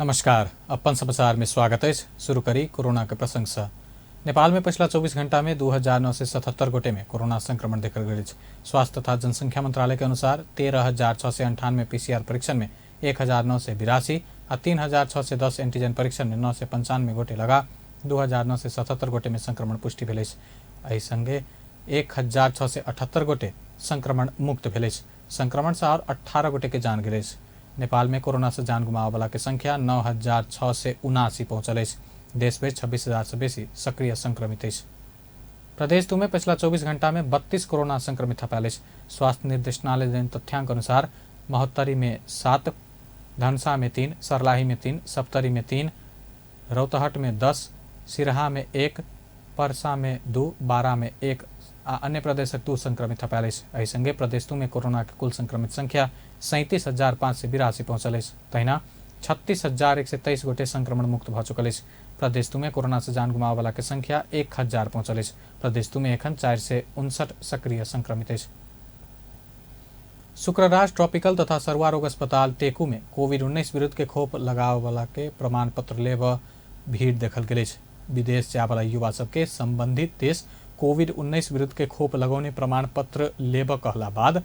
नमस्कार, अपन समाचार में स्वागत अछि। शुरू करी कोरोना के प्रसंग से। नेपाल में पिछला 24 घंटा में 2977 गोटे में कोरोना संक्रमण देखल गेल अछि। स्वास्थ्य तथा जनसंख्या मंत्रालय के अनुसार 13,698 पीसीआर परीक्षण में 1,982 आ 3,610 एंटीजन परीक्षण में 995 गोटे लगा 2,977 गोटे में संक्रमण पुष्टि भेल अछि। एहि संगे 1,678 गोटे संक्रमण मुक्त भेल अछि। संक्रमण से और 18 गोटे के जान गेल अछि। नेपाल में कोरोना से जान गुमाबय के संख्या 9,679 पहुंचल अछि। देश में 26,000 से बेसी सक्रिय संक्रमित अछि। प्रदेश 2 में पिछला 24 घंटा में 32 कोरोना संक्रमित थपायल अछि। स्वास्थ्य निर्देशनालय देन तथ्यांक अनुसार महोत्तरी में 7, धनसा में 3, सर्लाही में 3, सप्तरी में 3, रौतहट में 10, सिरहा में 1, परसा में 2, बारा में 1 आ अन्य प्रदेशक 2 संक्रमित थपायल अछि। एहि संगे प्रदेश 2 में कोरोना के कुल संक्रमित संख्या 37,582 पहुंचल अछि। तहिना 36,123 गोटे संक्रमण मुक्त भऽ चुकल अछि। प्रदेश 2 में कोरोना से जान गुमाबय के संख्या 1,000 पहुंचल अछि। प्रदेश 2 में एखन 459 सक्रिय संक्रमित अछि। शुक्रराज ट्रॉपिकल तथा सरुआ रोग अस्पताल टेकू में कोविड-19 विरुद्ध के खोप लगाबय के प्रमाण पत्र लेबऽ भीड़ देखल गेल अछि। विदेश जायवला युवा सबके संबंधित देश कोविड-19 विरुद्ध के खोप लगौने प्रमाण पत्र लेबऽ कहला बाद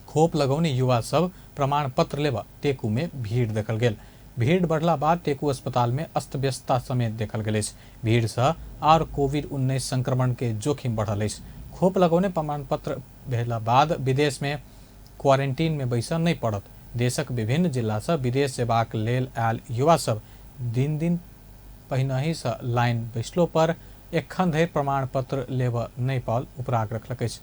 खोप लगौने युवा सब प्रमाण पत्र लेबऽ टेकू में भीड़ देखल गेल। भीड़ बढ़ला बाद टेकू अस्पताल में अस्त व्यस्तता समेत देखल गेल अछि। भीड़ से आर कोविड-19 संक्रमण के जोखिम बढ़ल अछि। खोप लगौने प्रमाण पत्र भेला बाद विदेश में क्वारंटीन में बैसऽ नहीं पड़त। देशक विभिन्न जिला से विदेश जेबाक लेल आयल युवा सब दिन दिन पहिनहि से लाइन बैसलो पर एखन धरि प्रमाण पत्र लेबऽ नहीं पाओल उपराग रखलक अछि।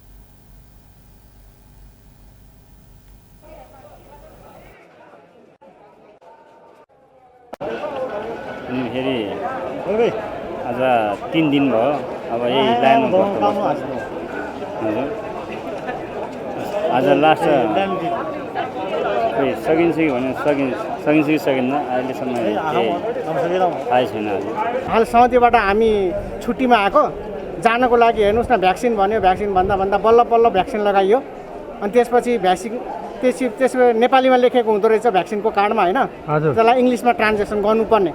अनि फेरि आज 3 दिन भयो, अब यही लाइनमा बस्दा बस्दा। हजुर, आज लास्ट खोइ सकिन्छ कि भने सकिन्छ कि सकिन्न अहिलेसम्म थाहै छैन। हाल सौदीबाट हामी छुट्टीमा आएको, जानको लागि हेर्नुहोस् न भ्याक्सिन भन्यो, भ्याक्सिन भन्दा भन्दा बल्ल बल्ल भ्याक्सिन लगाइयो। अनि त्यसपछि भ्याक्सिन त्यसो नेपालीमा लेखेको हुँदो रहेछ भ्याक्सिनको कार्डमा होइन, त्यसलाई इङ्ग्लिसमा ट्रान्जेक्सन गर्नुपर्ने।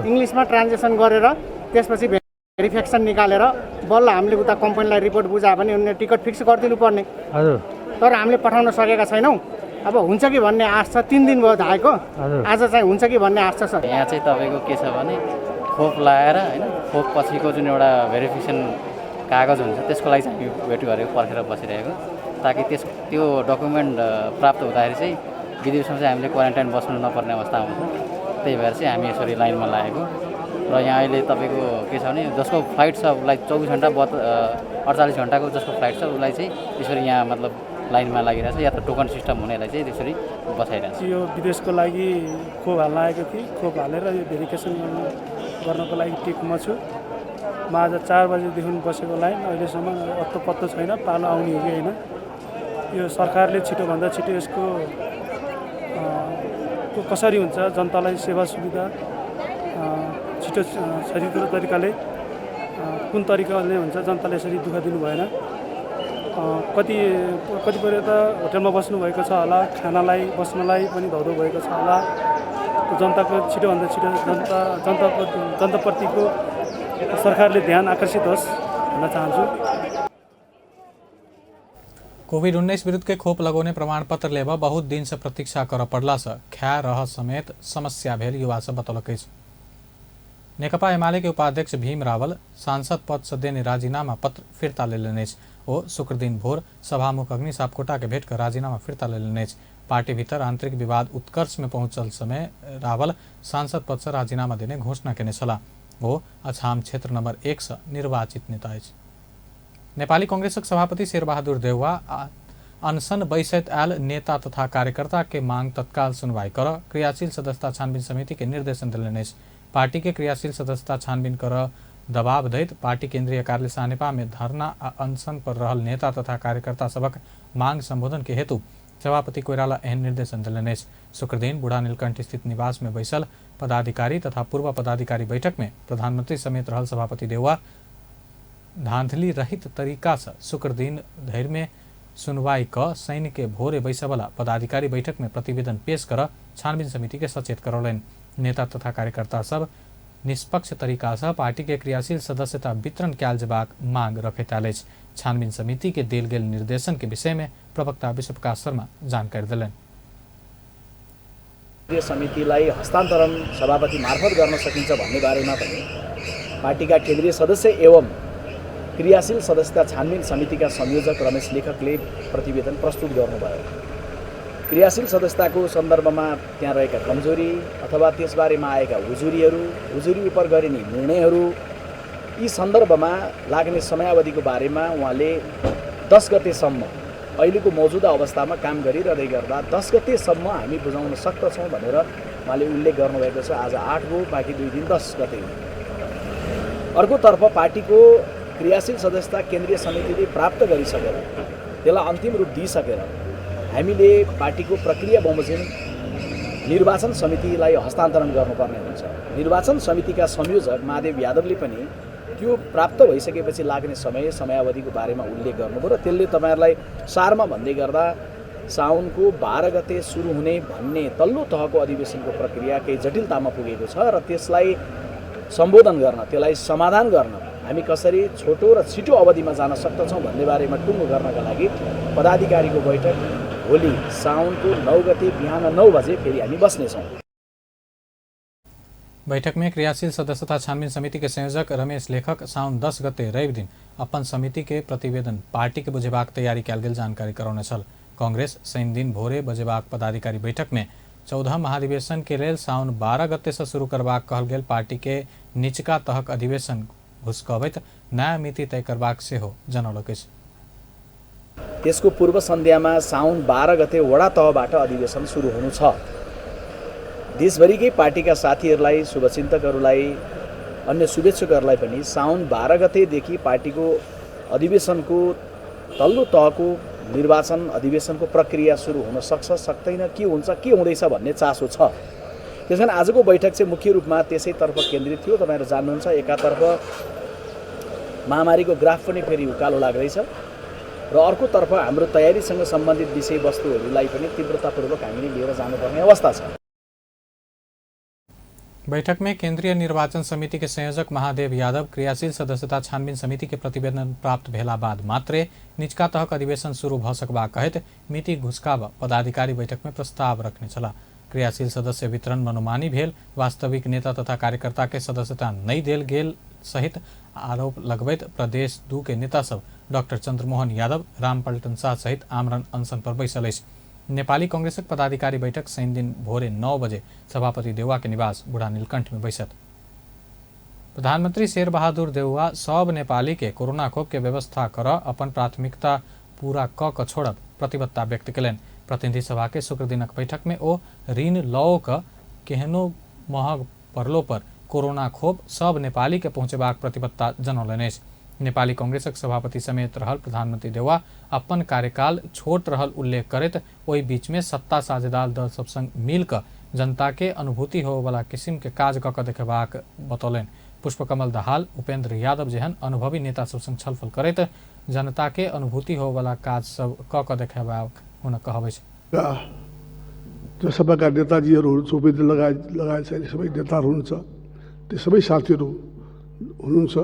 इङ्ग्लिसमा ट्रान्जेक्सन गरेर त्यसपछि भेरिफिकेसन निकालेर बल्ल हामीले उता कम्पनीलाई रिपोर्ट बुझायो भने उनीहरूले टिकट फिक्स गरिदिनु पर्ने। तर हामीले पठाउन सकेका छैनौँ। अब हुन्छ कि भन्ने आश छ, 3 दिन भयो धाएको, आज चाहिँ हुन्छ कि भन्ने आश छ सर। यहाँ चाहिँ तपाईँको के छ भने खोप लगाएर होइन, खोप पछिको जुन एउटा भेरिफिकेसन कागज हुन्छ त्यसको लागि चाहिँ हामी वेट गरेको, पर्खेर बसिरहेको, ताकि त्यो डकुमेन्ट प्राप्त हुँदाखेरि चाहिँ विदेशमा चाहिँ हामीले क्वारेन्टाइन बस्नु नपर्ने अवस्था आउँछ। त्यही भएर चाहिँ हामी यसरी लाइनमा लागेको। र यहाँ अहिले तपाईँको के छ भने जसको फ्लाइट छ उसलाई 24 घन्टा 48 घन्टाको जसको फ्लाइट छ उसलाई चाहिँ यसरी यहाँ मतलब लाइनमा लागिरहेछ, या त टोकन सिस्टम हुनेलाई चाहिँ त्यसरी बसाइरहेछ। यो विदेशको लागि खोप हाल्न आएको थिएँ, खोप हालेर यो भेरिफिकेसन गर्नको लागि टेकुमा छु। म आज 4 बजीदेखि बसेको लाइन अहिलेसम्म अत्तो पत्तो छैन, पालो आउने हो कि होइन। यो सरकारले छिटोभन्दा छिटो यसको कसरी हुन्छ जनतालाई सेवा सुविधा छिटो सजिलो तरिकाले कुन तरिकाले हुन्छ, जनताले यसरी दुःख दिनु भएन। कतिपय त होटलमा बस्नुभएको छ होला, खानालाई बस्नलाई पनि धौधौ भएको छ होला। जनताको छिटोभन्दा छिटो जनताप्रतिको सरकारले ध्यान आकर्षित होस् भन्न चाहन्छु। कोविड-19 विरुद्ध के खोप लगौने प्रमाण पत्र लेबऽ बहुत दिन से प्रतीक्षा करऽ पड़ला से खाए रह समेत समस्या भेल युवा सब बतौलक अछि। नेकपा एमाले के उपाध्यक्ष भीम रावल सांसद पद से देने राजीनामा पत्र फिर्ता लेलनि अछि। ओ शुक्रदिन भोर सभामुख अग्नि सापकोटा के भेट कर राजीनामा फिर्ता लेलनि अछि। पार्टी भीतर आंतरिक विवाद उत्कर्ष में पहुंचल समय रावल सांसद पद से राजीनामा देने घोषणा केने छलाह। ओ अछाम क्षेत्र नंबर 1 से निर्वाचित नेता अछि। नेपाली कांग्रेसक सभापति शेरबहादुर देउवा अनशन बैसैत आयल नेता तथा कार्यकर्ता के मांग तत्काल सुनवाई कर क्रियाशील सदस्यता छानबीन समिति के निर्देशन देलनि अछि। पार्टी के क्रियाशील सदस्यता छानबीन कर दबाव दैत पार्टी केंद्रीय कार्यालय सानेपा में धरना आ अनशन पर रहल नेता तथा कार्यकर्ता सबक मांग संबोधन के हेतु सभापति कोइराला एहन निर्देशन देलनि अछि। शुक्रदिन बूढ़ा नीलकंठ स्थित निवास में बैसल पदाधिकारी तथा पूर्व पदाधिकारी बैठक में प्रधानमंत्री समेत रहल सभापति देउवा धांधली रहित तरीका से शुक्रदिन धरि में सुनवाई क शनि के भोरे बैसवला पदाधिकारी बैठक में प्रतिवेदन पेश कर छानबीन समिति के सचेत करौलनि। नेता तथा कार्यकर्ता सब निष्पक्ष तरीका से पार्टी के क्रियाशील सदस्यता वितरण कयल जेबाक मांग रखैत आयल अछि। छानबीन समिति के देल गेल निर्देशन के विषय में प्रवक्ता विश्वप्रकाश शर्मा जानकारी देलनि। समितिलाई हस्तान्तरण सभापति मार्फत गर्न सकिन्छ भन्ने बारेमा पनि पार्टीका केन्द्रीय सदस्य एवं क्रियाशील सदस्यता छानबिन समितिका संयोजक रमेश लेखकले प्रतिवेदन प्रस्तुत गर्नुभयो। क्रियाशील सदस्यताको सन्दर्भमा त्यहाँ रहेका कमजोरी अथवा त्यसबारेमा आएका उजुरीहरू, उजुरी उप गरिने निर्णयहरू, यी सन्दर्भमा लाग्ने समयावधिको बारेमा उहाँले 10 गतेसम्म अहिलेको मौजुदा अवस्थामा काम गरिरहँदै गर्दा 10 गतेसम्म हामी बुझाउन सक्दछौँ भनेर उहाँले उल्लेख गर्नुभएको छ। आज 8 हो, बाँकी 2 दिन 10 गते हो। अर्कोतर्फ पार्टीको क्रियाशील सदस्यता केन्द्रीय समितिले प्राप्त गरिसकेर त्यसलाई अन्तिम रूप दिइसकेर हामीले पार्टीको प्रक्रिया बमोजिम निर्वाचन समितिलाई हस्तान्तरण गर्नुपर्ने हुन्छ। निर्वाचन समितिका संयोजक महादेव यादवले पनि त्यो प्राप्त भइसकेपछि लाग्ने समय समयावधिको बारेमा उल्लेख गर्नुभयो र त्यसले तपाईहरुलाई सारमा भन्दै गर्दा साउनको 12 गते सुरु हुने भन्ने तल्लो तहको अधिवेशनको प्रक्रिया केही जटिलतामा पुगेको छ र त्यसलाई सम्बोधन गर्न, त्यसलाई समाधान गर्न हामी कसरी छोटो र छिटो अवधिमा जान सक्दछौँ भन्ने बारेमा टुङ्गो गर्नका लागि पदाधिकारीको बैठक भोलि साउनको 9 गते बिहान 9 बजे फेरि हामी बस्नेछौँ। बैठक में क्रियाशील सदस्यता छानबीन समिति के संयोजक रमेश लेखक साउन 10 गते रवि दिन अपन समिति के प्रतिवेदन पार्टी के बुझेबाक तैयारी कयल गेल जानकारी करौने छल। कांग्रेस शनि दिन भोरे बजेबाक पदाधिकारी बैठक में 14 महाधिवेशन के लेल साउन 12 गते से शुरू करबाक कहल गेल पार्टी के निचका तहक अधिवेशन घुसकबैत नयाँ मिति तय करबाक सेहो जनौलक अछि। त्यसको पूर्व सन्ध्यामा साउन 12 गते वडा तहबाट अधिवेशन सुरु हुनु छ। देशभरिकै पार्टीका साथीहरूलाई, शुभचिन्तकहरूलाई, अन्य शुभेच्छुकहरूलाई पनि साउन 12 गतेदेखि पार्टीको अधिवेशनको तल्लो तहको निर्वाचन अधिवेशनको प्रक्रिया सुरु हुन सक्छ, सक्दैन, के हुन्छ के हुँदैछ भन्ने चासो छ। त्यसकारण आजको बैठक चाहिँ मुख्य रूपमा त्यसैतर्फ केन्द्रित थियो। तपाईँहरू जान्नुहुन्छ, एकातर्फ महामारीको ग्राफ पनि फेरि उकालो लाग्दैछ र अर्कोतर्फ हाम्रो तयारीसँग सम्बन्धित विषयवस्तुहरूलाई पनि तीव्रतापूर्वक हामीले लिएर जानुपर्ने अवस्था छ। बैठक में केंद्रीय निर्वाचन समिति के संयोजक महादेव यादव क्रियाशील सदस्यता छानबीन समिति के प्रतिवेदन प्राप्त भेला बाद मात्रे निचका तहक अधिवेशन शुरू भ सकबा कहैत मिति घुसकाब पदाधिकारी बैठक में प्रस्ताव रखने छला। क्रियाशील सदस्य वितरण मनोमानी भेल, वास्तविक नेता तथा कार्यकर्ता के सदस्यता नहीं देल गेल सहित आरोप लगबैत प्रदेश 2 के नेता सब डॉक्टर चंद्रमोहन यादव, रामपल्टन शाह सहित आमरण अनशन पर बैसल अछि। नेपाली कांग्रेसक पदाधिकारी बैठक शनि दिन भोरे 9 बजे सभापति देउवा के निवास बूढ़ा नीलकंठ में बैसत। प्रधानमंत्री शेरबहादुर देउवा सब नेपाली के कोरोना खोप के व्यवस्था कर अपन प्राथमिकता पूरा क छोड़ब प्रतिबद्धता व्यक्त कयलनि। प्रतिनिधि सभा के शुक्र दिनक बैठक में ओ ऋण लओ क केहनो महग पड़लो पर कोरोना खोप सब नेपाली के पहुँचेबाक प्रतिबद्धता जनौलनि अछि। नेपाली कांग्रेसक सभापति समेत रहल प्रधानमंत्री देउवा अपन कार्यकाल छोट रहल उल्लेख करैत ओहि बीच में सत्ता साझेदार दल सब संग मिल क जनता के अनुभूति होवला किसिम के काज क देखेबाक बतौलनि। पुष्पकमल दाहाल, उपेंद्र यादव जेहन अनुभवी नेता सब संग छलफल करैत जनता के अनुभूति होवला काज सब क देखेबाक हुनक कहब अछि। जो सभाका नेताजीहरू हुनुहुन्छ, उपेन्द्र लगायत सबै नेताहरू हुनुहुन्छ, त्यो सबै साथीहरू हुनुहुन्छ,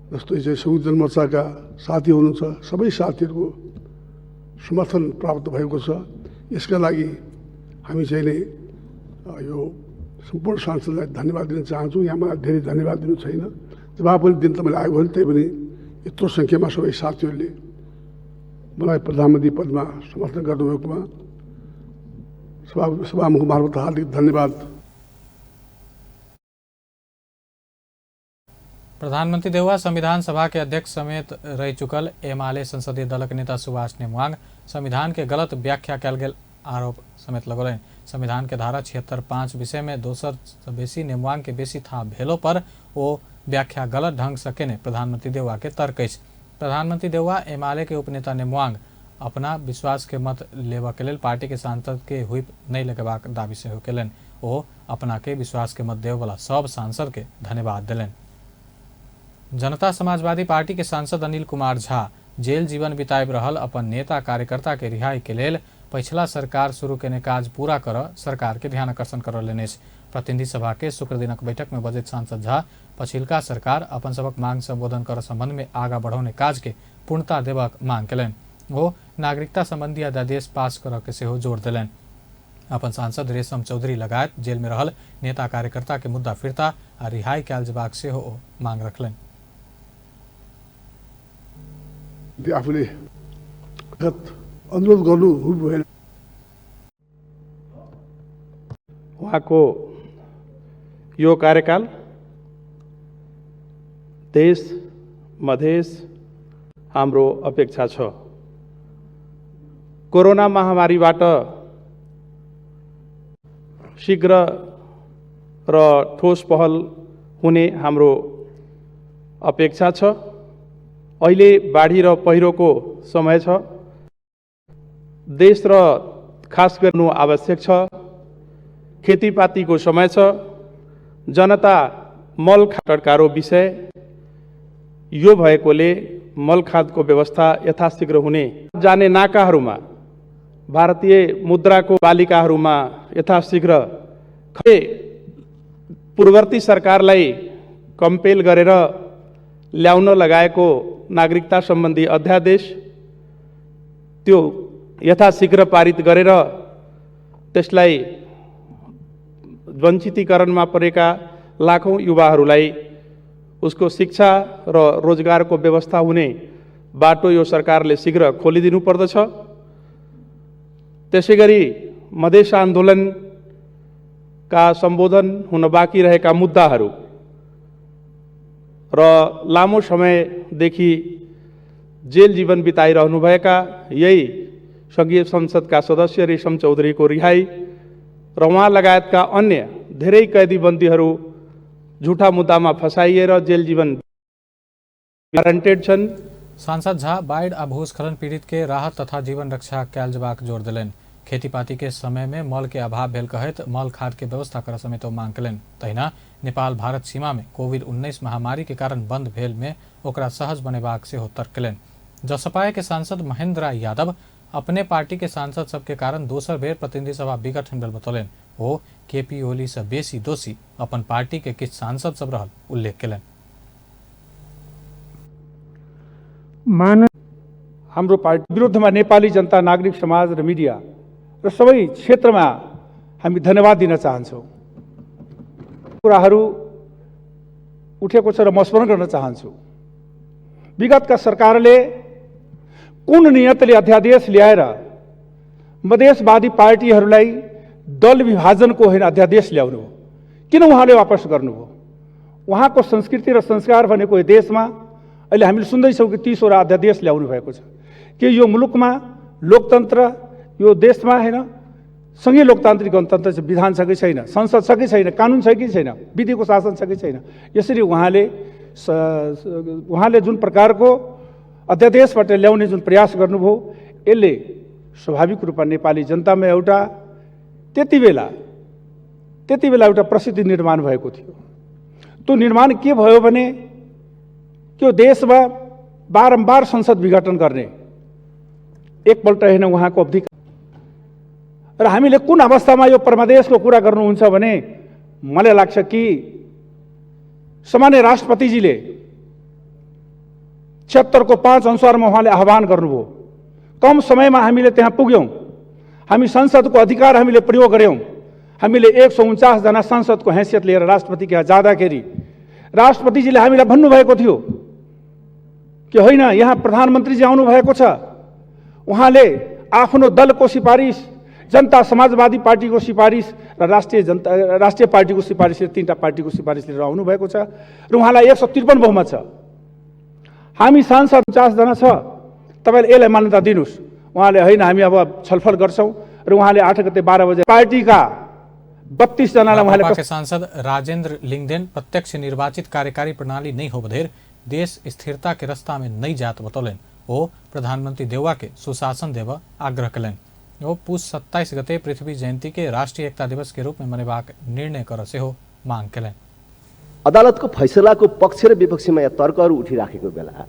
जस्तो चाहिँ संयुक्त जनमोर्चाका साथी हुनुहुन्छ, सबै साथीहरूको समर्थन प्राप्त भएको छ। यसका लागि हामी चाहिँ नि यो सम्पूर्ण सांसदलाई धन्यवाद दिन चाहन्छौँ। यहाँ मलाई धेरै धन्यवाद दिनु छैन, जवाब पनि दिन त मैले आएको भने त्यही पनि यत्रो सङ्ख्यामा सबै साथीहरूले मलाई प्रधानमन्त्री पदमा समर्थन गर्नुभएकोमा सभामुख मार्फत हार्दिक धन्यवाद। प्रधानमंत्री देउवा संविधान सभा के अध्यक्ष समेत रह चुकल एमाले संसदीय दलक नेता सुभाष नेमांग संविधान के गलत व्याख्या कयल गेल आरोप समेत लगौलनि। संविधान के धारा 76(5) विषय में दोसर से बेसी नेमांग के बेसी था भेलो पर ओ व्याख्या गलत ढंग से केने प्रधानमंत्री देउवा के तर्क अछि। प्रधानमंत्री देउवा एमाले के उपनेता नेमांग अपना विश्वास के मत लेबऽ के लेल पार्टी के सांसद के हुइप नहीं लगेबाक दावी सेहो केलनि। ओ अपना के विश्वास के मत देबऽ सब सांसद के धन्यवाद देलनि। जनता समाजवादी पार्टी के सांसद अनिल कुमार झा जेल जीवन बिताबि रहल अपन नेता कार्यकर्ता के रिहाई के लेल पछिला सरकार शुरू केने काज पूरा कर सरकार के ध्यान आकर्षण करौलनि अछि। प्रतिनिधि सभा के शुक्र दिनक बैठक में बजैत सांसद झा पछिलका सरकार अपन सबक मांग संबोधन कर संबंध में आगा बढ़ौने काज के पूर्णता देबाक मांग केलनि। ओ नागरिकता संबंधी अध्यादेश पास करऽ के सेहो जोर देलनि। अपन सांसद रेशम चौधरी लगायत जेल में रहल नेता कार्यकर्ता के मुद्दा फिर्ता आ रिहाई कयल जेबाक सेहो ओ मांग रखलनि। आफूले अनुरोध गर्नु भएन। उहाँको यो कार्यकाल देश मधेस हाम्रो अपेक्षा छ। कोरोना महामारीबाट शीघ्र र ठोस पहल हुने हाम्रो अपेक्षा छ। अहिले बाढी र पहिरोको समय छ। देश र खास गर्नु आवश्यक छ। खेतीपातीको समय छ। जनता मल टड्कारो विषय यो भएकोले मल खादको व्यवस्था यथाशीघ्र हुने जाने नाकाहरूमा भारतीय मुद्राको बालिकाहरूमा यथाशीघ्र पूर्ववर्ती सरकारलाई कम्पेल गरेर ल्याउन लगाएको नागरिकता सम्बन्धी अध्यादेश त्यो यथाशीघ्र पारित गरेर त्यसलाई वञ्चितीकरणमा परेका लाखौं युवाहरूलाई उसको शिक्षा र रोजगारको व्यवस्था हुने बाटो यो सरकारले शीघ्र खोलिदिनु पर्दछ। त्यसैगरी मधेस आन्दोलनका सम्बोधन हुन बाँकी रहेका मुद्दाहरू र लामो समयदेखि जेल जीवन बिताइरहनुभएका यही संघीय संसदका सदस्य रेशम चौधरीको रिहाई र उहाँ लगायतका अन्य धेरै कैदीबन्दीहरू झुठा मुद्दामा फसाइएर जेल जीवन वारन्टेड छन्। सांसद झा बाढ़ आ भूस्खलन पीड़ित के राहत तथा जीवन रक्षा कयल जेबाक जोर देलनि। खेतीपाती के समय में मल के अभाव भेल कहैत मल खाद के व्यवस्था कर समेत ओ मांग केलनि। तहिना नेपाल भारत सीमा में कोविड-19 महामारी के कारण बंद भेल में ओकरा सहज बनेबाक सेहो तर्क केलनि। जसपाए के सांसद महेंद्र यादव अपने पार्टी के सांसद सबके कारण दोसर बेर प्रतिनिधि सभा विघटन भेल बतौलनि। ओ केपी ओली से बेसी दोषी अपन पार्टी के किछु सांसद सब रहल उल्लेख केलनि। हाम्रो पार्टी विरुद्धमा नेपाली जनता, नागरिक समाज र मिडिया र सबै क्षेत्रमा हामी धन्यवाद दिन चाहन्छौँ। कुराहरू उठेको छ र म स्मरण गर्न चाहन्छु। विगतका सरकारले कुन नियतले अध्यादेश ल्याएर मधेसवादी पार्टीहरूलाई दल विभाजनको होइन अध्यादेश ल्याउनु हो, किन उहाँले वापस गर्नुभयो? उहाँको संस्कृति र संस्कार भनेको यो देशमा अहिले हामीले सुन्दैछौँ कि 30वटा अध्यादेश ल्याउनु भएको छ। के यो मुलुकमा लोकतन्त्र, यो देशमा होइन सँगै लोकतान्त्रिक गणतन्त्र चाहिँ विधान छ कि छैन, संसद छ कि छैन, कानुन छ कि छैन, विधिको शासन छ कि छैन? यसरी उहाँले जुन प्रकारको अध्यादेशबाट ल्याउने जुन प्रयास गर्नुभयो यसले स्वाभाविक रूपमा नेपाली जनतामा एउटा त्यति बेला एउटा प्रसिद्धि निर्माण भएको थियो। त्यो निर्माण के भयो भने त्यो देशमा बारम्बार संसद विघटन गर्ने एकपल्ट होइन उहाँको अवधि। र हामीले कुन अवस्थामा यो परमादेशको कुरा गर्नुहुन्छ भने मलाई लाग्छ कि सामान्य राष्ट्रपतिजीले 76.5 अनुसारमा उहाँले आह्वान गर्नुभयो। कम समयमा हामीले त्यहाँ पुग्यौँ। हामी संसदको अधिकार हामीले प्रयोग गऱ्यौँ। हामीले 149 जना सांसदको हैसियत लिएर राष्ट्रपति कहाँ जाँदाखेरि राष्ट्रपतिजीले हामीलाई भन्नुभएको थियो कि होइन, यहाँ प्रधानमन्त्रीजी आउनुभएको छ, उहाँले आफ्नो दलको सिफारिस, जनता समाजवादी पार्टीको सिफारिस र राष्ट्रिय पार्टीको सिफारिस, 3टा पार्टीको सिफारिस लिएर आउनुभएको छ र उहाँलाई 153 बहुमत छ, हामी सांसद 50 जना छ, तपाईँले यसलाई मान्यता दिनुहोस्। उहाँले होइन, हामी अब छलफल गर्छौँ र उहाँले 8 गते 12 बजे पार्टीका 32 जनालाई उहाँले। सांसद राजेंद्र लिंगदेन प्रत्यक्ष निर्वाचित कार्यकारी प्रणाली नहीं हो बधेर देश स्थिरता के रास्ता में नहीं जात बतौलनि। ओ प्रधानमंत्री देउवा के सुशासन देव आग्रह कलनि। ओ पुस 27 गते पृथ्वी जयंती के राष्ट्रीय एकता दिवस के रूप में मनेबाक निर्णय कर सेहो मांग कलनि। अदालतको फैसलाको पक्ष र विपक्षमा यहाँ तर्कहरू उठिराखेको बेला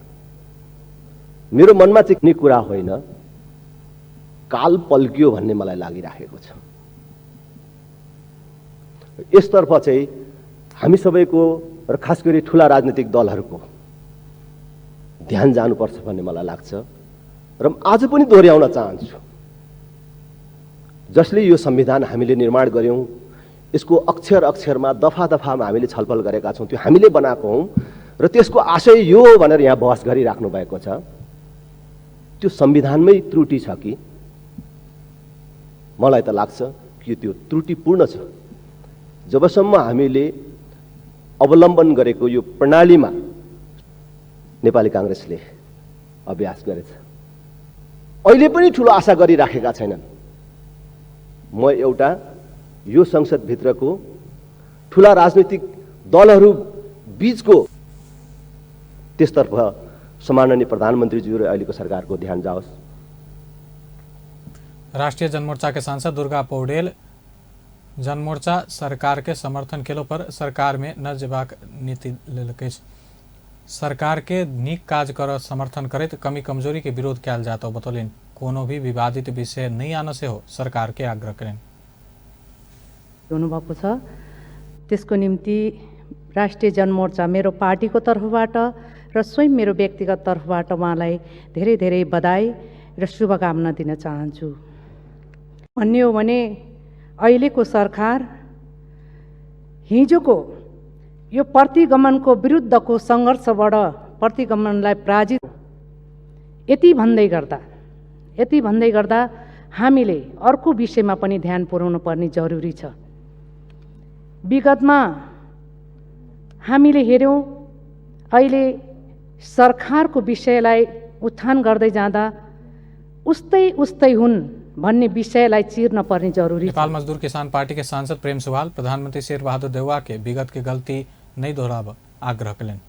मेरो मनमा चाहिँ कुनै कुरा होइन, काल पल्कियो भन्ने मलाई लागिराखेको छ। यसतर्फ चाहिँ हामी सबैको र खास गरी ठुला राजनीतिक दलहरूको ध्यान जानुपर्छ भन्ने मलाई लाग्छ। र आज पनि दोहोऱ्याउन चाहन्छु, जसले यो संविधान हामीले निर्माण गर्यौं, यसको अक्षर अक्षरमा दफा दफामा हामीले छलफल गरेका छौँ, त्यो हामीले बनाएको हौँ र त्यसको आशय यो हो भनेर यहाँ बहस गरिराख्नु भएको छ। त्यो संविधानमै त्रुटि छ कि? मलाई त लाग्छ कि त्यो त्रुटिपूर्ण छ। जबसम्म हामीले अवलम्बन गरेको यो प्रणालीमा नेपाली काङ्ग्रेसले अभ्यास गरेछ, अहिले पनि ठुलो आशा गरिराखेका छैनन्। म एउटा यो संसदभित्रको ठुला राजनीतिक दलहरू बीचको त्यसतर्फ सम्माननीय प्रधानमन्त्रीज्यू र अहिलेको सरकारको ध्यान जाओस्। राष्ट्रिय जनमोर्चा के सांसद दुर्गा पौडेल जनमोर्चा सरकार के समर्थन केलो पर सरकार में न जेबाक नीति लेलक अछि। सरकार के नीक काज कर समर्थन करैत कमी कमजोरी के विरोध कयल जात बतौलनि। कोनो भी विवादित विषय नहीं आन से हो सरकार के आग्रह करें। हुनुभएको छ, त्यसको निम्ति राष्ट्रिय जनमोर्चा मेरो पार्टीको तर्फबाट र स्वयं मेरो व्यक्तिगत तर्फबाट उहाँलाई धेरै धेरै बधाई र शुभकामना दिन चाहन्छु। भन्ने हो भने अहिलेको सरकार हिजोको यो प्रतिगमनको विरुद्धको सङ्घर्षबाट प्रतिगमनलाई पराजित यति भन्दै गर्दा हामीले अर्को विषयमा पनि ध्यान पुर्याउनु पर्ने जरुरी छ। विगतमा हामीले हेऱ्यौँ, अहिले सरकारको विषयलाई उत्थान गर्दै जाँदा उस्तै उस्तै हुन् भन्ने विषयलाई चिर्न पर्ने जरुरी। नेपाल मजदूर किसान पार्टी के सांसद प्रेम सुवाल प्रधानमंत्री शेरबहादुर देउवा के विगत के गलती नहीं दोहराब आग्रह कयलनि।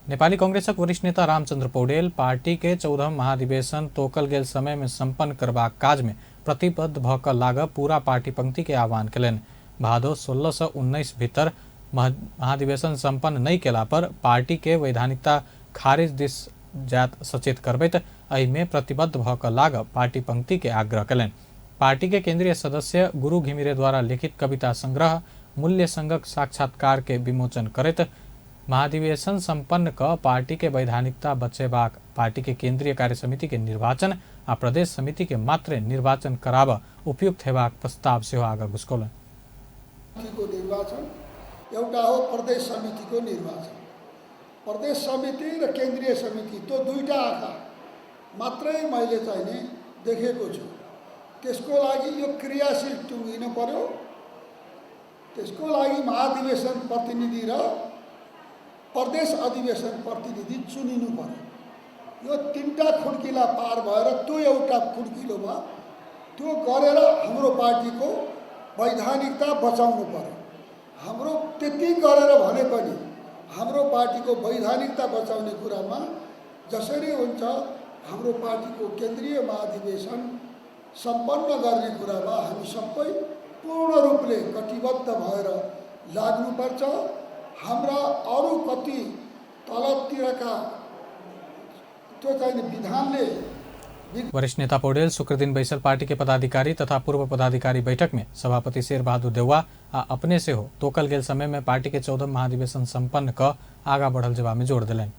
नेपाली कांग्रेसक वरिष्ठ नेता रामचंद्र पौडेल पार्टी के 14 महाधिवेशन तोकल गेल समय में संपन्न करबाक काज में प्रतिबद्ध भऽ कऽ लागब पूरा पार्टी पंक्ति के आह्वान कयलनि। भादो 16 से 19 भीतर महाधिवेशन संपन्न नहीं केला पर पार्टी के वैधानिकता खारिज दिस जात सचेत करबैत एहिमे प्रतिबद्ध भऽ कऽ लागब पार्टी पंक्ति के आग्रह कयलनि। पार्टी के केंद्रीय सदस्य गुरु घिमिरे द्वारा लिखित कविता संग्रह मूल्य संघक साक्षात्कार के विमोचन करैत महाधिवेशन संपन्न क पार्टी के वैधानिकता बचेबाक पार्टी के केंद्रीय कार्य समिति के निर्वाचन आ प्रदेश समिति के मात्र निर्वाचन कराब उपयुक्त हेबाक प्रस्ताव सेहो आगाँ घुसकौलनि। निर्वाचन एउटा हो प्रदेश समितिको निर्वाचन, प्रदेश समिति र केन्द्रीय समिति त्यो दुईटा आँखा मात्रै मैले चाहिँ नि देखेको छु। त्यसको लागि यो क्रियाशील टुङ्गिन पर्यो। त्यसको लागि महाधिवेशन प्रतिनिधि र प्रदेश अधिवेशन प्रतिनिधि चुनिनु पर्यो। यो तिनवटा खुड्किला पार भएर त्यो एउटा खुड्किलोमा त्यो गरेर हाम्रो पार्टीको वैधानिकता बचाउनु पर्यो। हाम्रो त्यति गरेर भने पनि हाम्रो पार्टीको वैधानिकता बचाउने कुरामा जसरी हुन्छ हाम्रो पार्टीको केन्द्रीय महाधिवेशन सम्पन्न गर्ने कुरामा हामी सबै पूर्ण रूपले कटिबद्ध भएर लाग्नुपर्छ। हाम्रा अरू कति तलतिरका त्यो चाहिँ विधानले। वरिष्ठ नेता पौडेल शुक्र दिन बैसल पार्टी के पदाधिकारी तथा पूर्व पदाधिकारी बैठक में सभापति शेरबहादुर देउवा आ अपने से हो तोकल गेल समय में पार्टी के 14 महाधिवेशन संपन्न क आगा बढ़ल जेबा में जोर देलनि।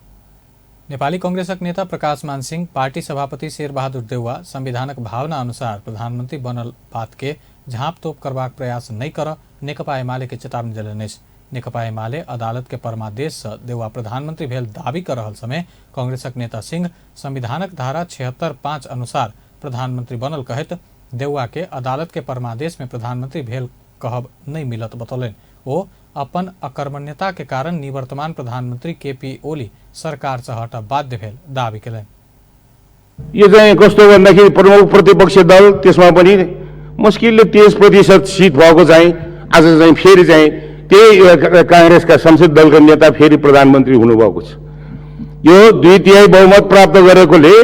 नेपाली कांग्रेसक नेता प्रकाश मान सिंह पार्टी सभापति शेरबहादुर देउवा संविधानक भावना अनुसार प्रधानमंत्री बनल बात के झाँप तोप करबाक प्रयास नहीं कर नेकपा एमाले के चेतावनी देलनि अछि। नेकपा एमाले अदालत के परमादेश से देउवा प्रधानमंत्री भेल दावी कर रहल समय कांग्रेसक नेता सिंह संविधानक धारा 76(5) अनुसार प्रधानमंत्री बनल कहैत देउवा के अदालत के परमादेश में प्रधानमंत्री भेल कहब नहीं मिलत बतौलनि। ओ अपन अकर्मण्यता के कारण निवर्तमान प्रधानमंत्री केपी ओली सरकार से हटब बाध्य भेल दावी कयलनि। यो चाहिँ कस्तो भन्दाखेरि प्रमुख प्रतिपक्षी दल त्यसमा पनि मुस्किलले 23% सिट भएको चाहिँ आज चाहिँ फेरि चाहिँ त्यही काङ्ग्रेसका संसदीय दलका नेता फेरि प्रधानमन्त्री हुनुभएको छ। यो 2/3 बहुमत प्राप्त गरेकोले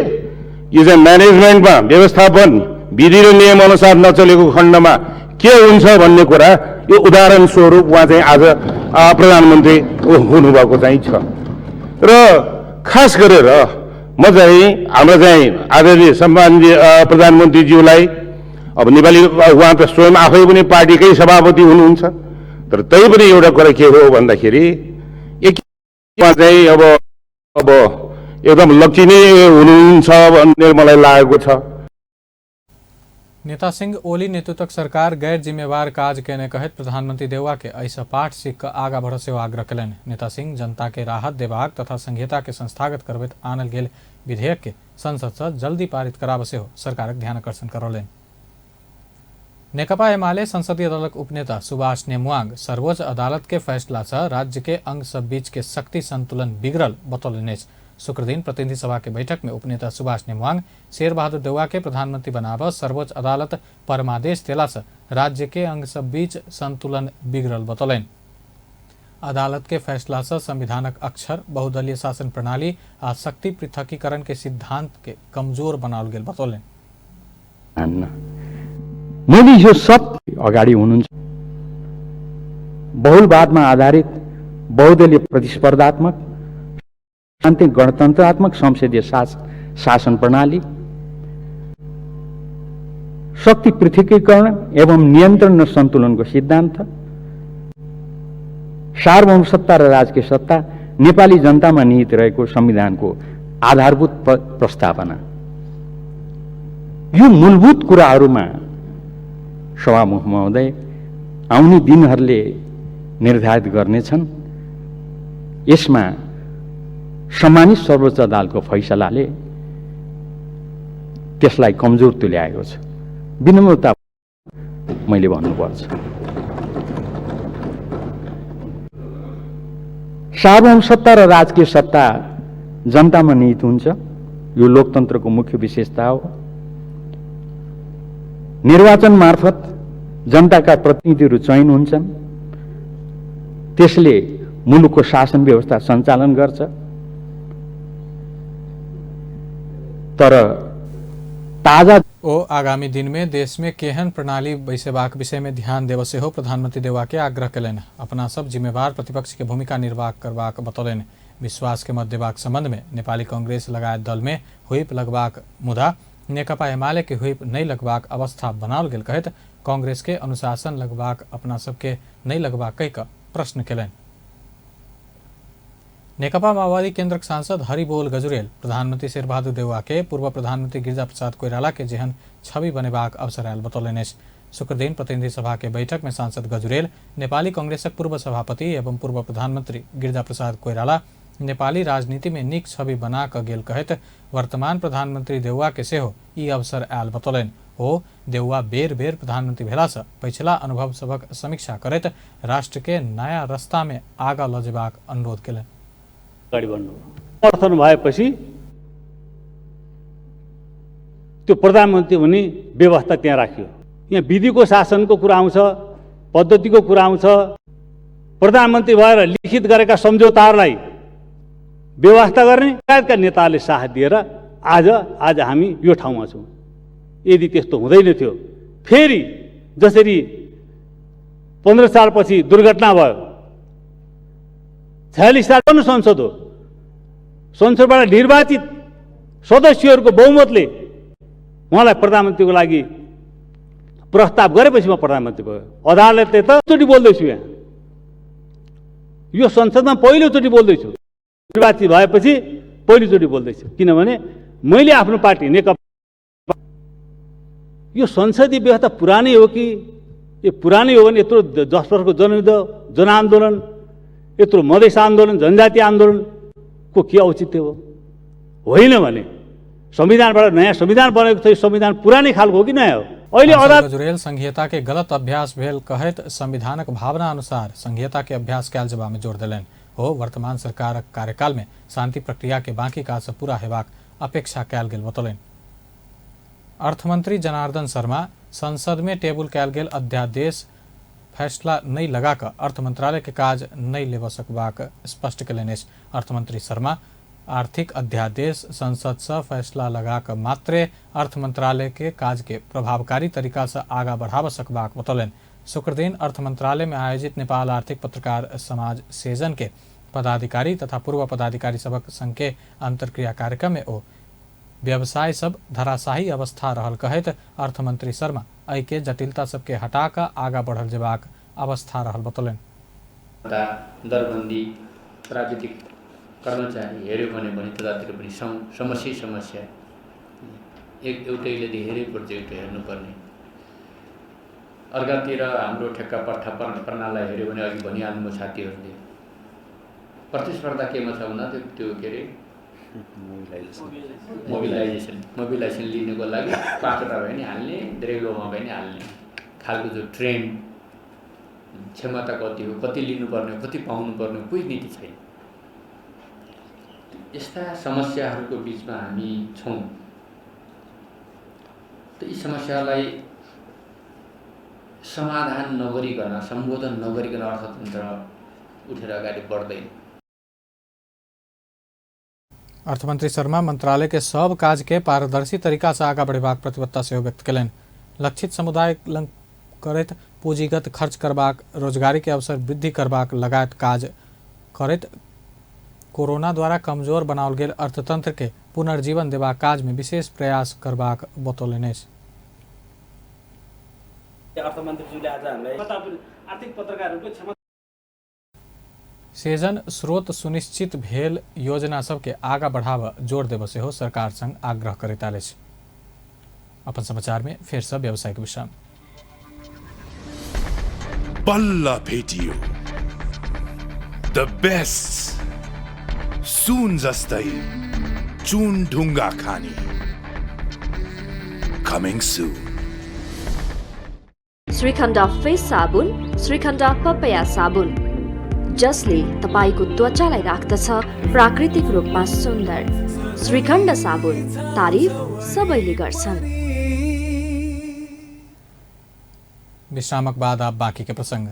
यो चाहिँ म्यानेजमेन्टमा व्यवस्थापन विधि र नियम अनुसार नचलेको खण्डमा के हुन्छ भन्ने कुरा यो उदाहरण स्वरूप उहाँ चाहिँ आज प्रधानमन्त्री हुनुभएको चाहिँ छ। र खास गरेर म चाहिँ हाम्रो चाहिँ आदरणीय सम्माननीय प्रधानमन्त्रीज्यूलाई अब नेपाली उहाँ त स्वयं आफै पनि पार्टीकै सभापति हुनुहुन्छ, तर तै पनि एउटा कुरा के हो भन्दाखेरि एकमा चाहिँ अब अब एकदम लक्की नै हुनुहुन्छ भन्ने मलाई लागेको छ। नेता सिंह ओली नेतृत्वक सरकार गैर जिम्मेवार काज केने कहैत प्रधानमंत्री देउवा के एहिसँ पाठ सीख कऽ आगा बढ़ऽ सेहो आग्रह कयलनि। नेता सिंह जनता के राहत देबाक तथा संघीयता के संस्थागत करबैत आनल गेल विधेयक के संसद सँ जल्दी पारित कराबऽ सेहो सरकारक ध्यानाकर्षण करौलनि। नेकपा एमाले संसदीय दलक उपनेता सुभाष नेमुआंग सर्वोच्च अदालत के फैसला सँ राज्य के अंग सब बीच के शक्ति संतुलन बिगड़ल बतौलनि अछि। शुक्रदिन प्रतिनिधि सभा के बैठक में उपनेता सुभाष नेमुआंग शेरबहादुर देउवा के प्रधानमंत्री बनाबऽ सर्वोच्च अदालत परमादेश देला सँ राज्य के अंग सब बीच संतुलन बिगड़ल बतौलनि। अदालत के फैसला सँ संविधानक अक्षर, बहुदलीय शासन प्रणाली आ शक्ति पृथकीकरण के सिद्धांत के कमजोर बनाओल गेल बतौलनि। मैले यो सब अगाडि हुनुहुन्छ। बहुलवादमा आधारित बहुदलीय प्रतिस्पर्धात्मक शान्ति गणतन्त्रात्मक संसदीय शासन प्रणाली, शक्ति पृथकीकरण एवं नियन्त्रण र सन्तुलनको सिद्धान्त, सार्वभौम सत्ता र राजकीय सत्ता नेपाली जनतामा निहित रहेको संविधानको आधारभूत प्रस्तावना, यो मूलभूत कुराहरूमा सभामुख महोदय आउने दिनहरूले निर्धारित गर्नेछन्। यसमा सम्मानित सर्वोच्च अदालतको फैसलाले त्यसलाई कमजोर तुल्याएको छ। विनम्रता मैले भन्नुपर्छ। सार्वभौम सत्ता र राजकीय सत्ता जनतामा निहित हुन्छ। यो लोकतन्त्रको मुख्य विशेषता हो। निर्वाचन मार्फत जनताका प्रतिनिधिहरू चयन हुन्छन्। त्यसले मुलुकको शासन व्यवस्था सञ्चालन गर्छ। तर ताजा ओ आगामी दिन में देश में केहन प्रणाली बैसेबाक विषय में ध्यान देबऽ सेहो प्रधानमंत्री देउवा के आग्रह कयलनि। अपना सब जिम्मेवार प्रतिपक्ष के भूमिका निर्वाह करबाक बतौलनि। विश्वास के मत देबाक संबंध में नेपाली कांग्रेस लगायत दल में हुइप लगबाक मुदा नेकपा एमाले के हुइप नहि लगबाक अवस्था बनाओल गेल कहैत कांग्रेस के अनुशासन लगबाक अपना सबके नहि लगबाक कहि कऽ प्रश्न कयलनि। नेकपा माओवादी केंद्रक सांसद हरिबोल गजुरेल प्रधानमंत्री शेरबहादुर देउवा के पूर्व प्रधानमंत्री गिरिजा प्रसाद कोइराला के जेहन छवि बनेबाक अवसर आयल बतौलनि अछि। शुक्रदिन प्रतिनिधि सभा के बैठक में सांसद गजुरेल नेपाली कांग्रेसक पूर्व सभापति एवं पूर्व प्रधानमंत्री गिरिजा प्रसाद कोइराला नेपाली राजनीति में नीक छवि बना कऽ गेल कहैत वर्तमान प्रधानमंत्री देउवा के सेहो ई अवसर आयल बतौलनि। ओ देउवा बेर बेर प्रधानमंत्री भेलासँ पछिला अनुभव सभक समीक्षा करैत राष्ट्र के नयाँ रस्ता में आगा लऽ जेबाक अनुरोध कयलनि। अगाडि बढ्नु समर्थन भएपछि त्यो प्रधानमन्त्री हुने व्यवस्था त्यहाँ राखियो। यहाँ विधिको शासनको कुरा आउँछ, पद्धतिको कुरा आउँछ। प्रधानमन्त्री भएर लिखित गरेका सम्झौताहरूलाई व्यवस्था गर्ने लगायतका नेताहरूले साथ दिएर आज आज हामी यो ठाउँमा छौँ। यदि त्यस्तो हुँदैन थियो, फेरि जसरी 15 सालपछि दुर्घटना भयो, 46 साल संसद हो, संसदबाट निर्वाचित सदस्यहरूको बहुमतले उहाँलाई प्रधानमन्त्रीको लागि प्रस्ताव गरेपछि म प्रधानमन्त्री भयो। अदालतले त चोटि बोल्दैछु, यहाँ यो संसदमा पहिलोचोटि बोल्दैछु, निर्वाचित भएपछि पहिलोचोटि बोल्दैछु, किनभने मैले आफ्नो पार्टी नेकपा। यो संसदीय व्यवस्था पुरानै हो कि यो पुरानै हो भने यत्रो 10 वर्षको जनयुद्ध, जनआन्दोलन, यत्रो मधेस आन्दोलन, जनजाति आन्दोलनको के औचित्य हो? होइन भने संविधानबाट नयाँ संविधान बनेको छ, यो संविधान पुरानै खालको हो कि नयाँ हो? अहिले अदालत गजुरेल संघीयता के गलत अभ्यास भेल कहैत संविधानक भावना अनुसार संघीयता के अभ्यास कयल जेबा में जोर देलनि। हो वर्तमान सरकारक कार्यकाल में शांति प्रक्रिया के बाकी काज पूरा हेबाक अपेक्षा कयल गेल बतौलनि। अर्थमंत्री जनार्दन शर्मा संसद में टेबुल कयल गेल अध्यादेश फैसला नहि लगा कऽ अर्थ मंत्रालय के काज नहि लेबऽ सकबाक स्पष्ट कयलनि अछि। अर्थमंत्री शर्मा आर्थिक अध्यादेश संसद सँ फैसला लगा कऽ मात्रे अर्थ मंत्रालय के काज के प्रभावकारी तरीका सँ आगा बढ़ाबऽ सकबाक बतौलनि। शुक्रदिन अर्थ मंत्रालय में आयोजित नेपाल आर्थिक पत्रकार समाज सेजन के पदाधिकारी तथा पूर्व पदाधिकारी सभक संघ के अंतर्क्रिया कार्यक्रम में ओ व्यवसाय सब धराशाही अवस्था रहल कहैत अर्थमंत्री शर्मा एहि के जटिलता सबके हटा कऽ आगा बढ़ल जेबाक अवस्था रहल बतौलनि। दरबन्दी प्राविधिक कर्मचारी हेऱ्यो भने पनि त्यतातिर पनि समस्या समस्या, एक एउटैले धेरै प्रोजेक्ट हेर्नुपर्ने। अर्कातिर हाम्रो ठेक्का पट्टा प्रणालीलाई हेऱ्यो भने अघि भनिहाल्नुभयो साथीहरूले, प्रतिस्पर्धा केमा छ भन्दा त्यो के अरे मोबिलाइजेसन लिनुको लागि 5वटा भए नि हाल्ने, धेरै लोमा भए नि हाल्ने खालको जो ट्रेन्ड, क्षमता कति हो, कति लिनुपर्ने, कति पाउनुपर्ने, कोही नीति छैन। यस्ता समस्याहरूको बिचमा हामी छौँ। त यी समस्यालाई समाधान नगरिकन, सम्बोधन नगरिकन अर्थतन्त्र उठेर अगाडि बढ्दैन। अर्थमंत्री शर्मा मंत्रालय के सब काज के पारदर्शी तरीका से आगा बढ़ेबाक प्रतिबद्धता सेहो व्यक्त कयलनि। लक्षित समुदाय लग करैत पूंजीगत खर्च करबाक, रोजगारी के अवसर वृद्धि करबाक लगायत काज करैत कोरोना द्वारा कमजोर बनाओल गेल अर्थतंत्र के पुनर्जीवन देबाक काज में विशेष प्रयास करबाक बतौलनि अछि। अर्थमन्त्रीज्यूले आज हामीलाई आर्थिक पत्रकारहरूको क्षमता सेजन स्रोत सुनिश्चित भेल योजना सबके आगा बढ़ाव जोर देब सेहो सरकार संग आग्रह करैत आयल अछि। अपन समाचार में फेर से व्यावसायिक विश्राम। बल्ल भेटियो the best, सुन जस्तै चुन ढुङ्गा खानी, कमिङ सुन। श्रीखण्ड फेस साबुन, श्रीखण्ड पपया साबुन, जसले तपाईको त्वचालाई राख्दछ प्राकृतिक रूपमा सुन्दर। श्रीखण्ड साबुन, तारिफ सबैले गर्छन्। विश्रामक बाद आप बाकी के प्रसंग।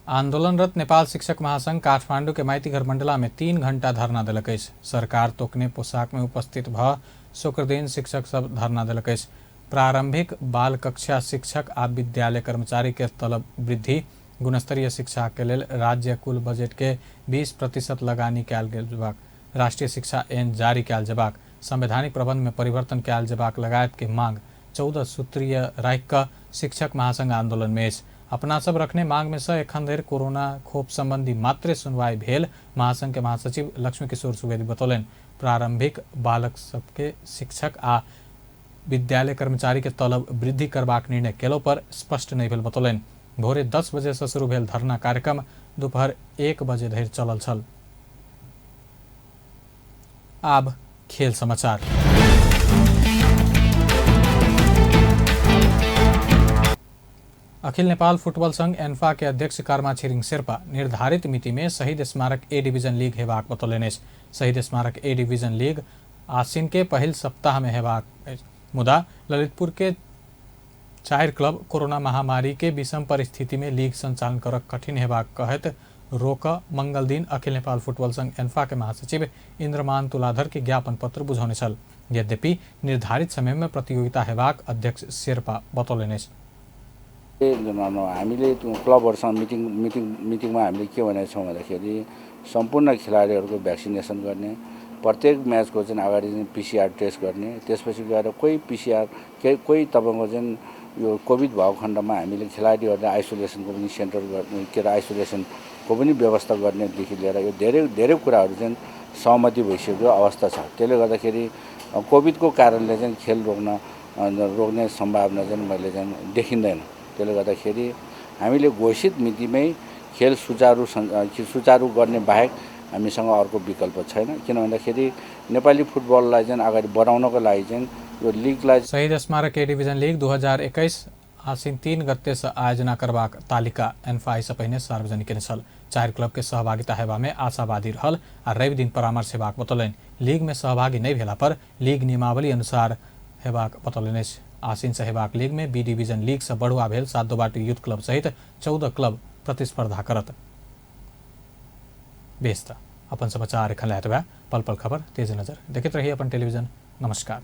आंदोलनरत नेपाल शिक्षक महासंघ काठमांडू के माइतीघर मंडला में 3 घंटा धरना देलक अछि। सरकार तोकने पोशाक में उपस्थित भ शुक्रदिन शिक्षक सब धरना देलक अछि। प्रारंभिक बाल कक्षा शिक्षक आ विद्यालय कर्मचारी के तलब वृद्धि, गुणस्तरीय शिक्षा के लेल राज्य कुल बजट के 20% लगानी कयल जेबाक, राष्ट्रीय शिक्षा ऐन जारी कयल जेबाक, संवैधानिक प्रबंध में परिवर्तन कयल जेबाक लगायत के मांग 14 सूत्रीय राखि कऽ शिक्षक महासंघ आंदोलन में अछि। अपना सब रखने मांग में से एखन धरि कोरोना खोप संबंधी मात्र सुनवाई भेल महासंघ के महासचिव लक्ष्मी किशोर सुवेदी बतौलनि। प्रारंभिक बालक सबके शिक्षक आ विद्यालय कर्मचारी के तलब वृद्धि करबाक निर्णय केलो पर स्पष्ट नहि भेल बतौलनि। भोरे 10 बजे से शुरू भेल धरना कार्यक्रम दोपहर 1 बजे धरि चलल छल। आब खेल समाचार। अखिल नेपाल फुटबॉल संघ एन्फा के अध्यक्ष कर्मा छिरिङ शेर्पा निर्धारित मिति में शहीद स्मारक ए डिवीजन लीग हेबाक बतौलनि अछि। शहीद स्मारक ए डिवीजन लीग आसिन के पहिल सप्ताह में हेबाक अछि। मुदा ललितपुर के 4 क्लब कोरोना महामारी के विषम परिस्थिति में लीग संचालन करब कठिन हेबाक कहैत रोक मंगल दिन अखिल नेपाल फुटबॉल संघ एन्फा के महासचिव इंद्रमान तुलाधर के ज्ञापन पत्र बुझौने छल। यद्यपि निर्धारित समय में प्रतियोगिता हेबाक अध्यक्ष शेर्पा बतौलनि अछि। हामीले क्लबहरूसँग मिटिङ मिटिङ मिटिङमा हामीले के भनेको छौँ भन्दाखेरि सम्पूर्ण खेलाडीहरूको भ्याक्सिनेसन गर्ने, प्रत्येक म्याचको चाहिँ अगाडि चाहिँ पिसिआर टेस्ट गर्ने, त्यसपछि गएर कोही पिसिआर के कोही तपाईँको चाहिँ यो कोभिड भएको खण्डमा हामीले खेलाडीहरूलाई आइसोलेसनको पनि सेन्टर गर्ने, के अरे आइसोलेसनको पनि व्यवस्था गर्नेदेखि लिएर यो धेरै धेरै कुराहरू चाहिँ सहमति भइसकेको अवस्था छ। त्यसले गर्दाखेरि कोभिडको कारणले चाहिँ खेल रोक्ने सम्भावना चाहिँ मैले चाहिँ देखिँदैन। त्यसले गर्दाखेरि हामीले घोषित मितिमै खेल सुचारू गर्ने बाहेक हामीसँग अर्को विकल्प छैन। किन भन्दाखेरि नेपाली फुटबललाई चाहिँ अगाडि बढाउनको लागि चाहिँ यो लिगलाई शहीद स्मारक ए डिवीजन लीग 2021 आसिन 3 गते से आयोजना करबाक तालिका एन्फा से पहिने सार्वजनिक केने छल। 4 क्लब के सहभागिता हेबा में आशावादी रहल आ रवि दिन परामर्श हेबाक बतौलनि। लीग में सहभागी नहि भेला पर लीग नियमावली अनुसार हेबाक बतौलनि अछि। आसिन से हेबाक लीग में बी डिवीजन लीग से बढ़ुआ भेल 7 यूथ क्लब सहित 14 क्लब प्रतिस्पर्धा करत। बेस त अपन समाचार एखन लए पल पल खबर तेज नजर देखैत रही अपन टेलीविजन। नमस्कार।